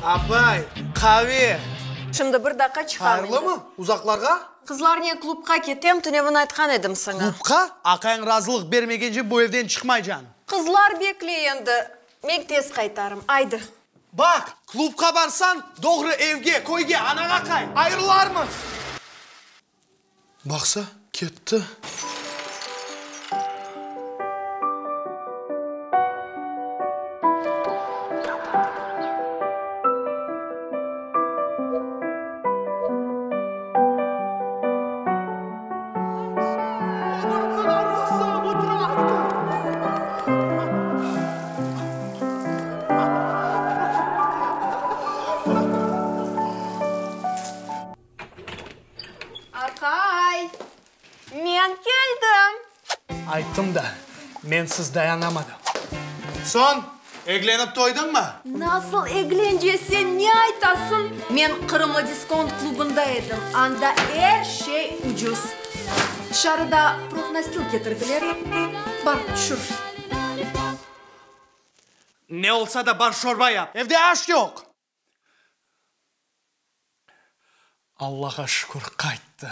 Apay, qave! Şimdi bir daqqa çıqam endi. Hayırlımı? Uzaqlarğa? Qızlarnen klubqa ketem, tünevin aytqan edim saña. Klubqa? Aqayıñ razılıq bermegence bu evden çıqmaycañ. Qızlar bekley endi. Men tez qaytarım. Aydı. Baq, klubqa barsañ, doğru evge, köyge, anaña qayt. Ayırılarmız. Baqsa, ketti. Aqay, men keldim. Ayttım da, mensiz dayanamadı. Soñ, eglenip toydıñmı? Nasıl eglence, sen ne aytasıñ? Men Qırımlı diskont klubında edim, anda er şey ucuz. Tışarıda profnastil ketirdiler. Bar, tüşür. Ne olsa da bar şorba yap, evde aş yoq. Allağa şükür, qayttı.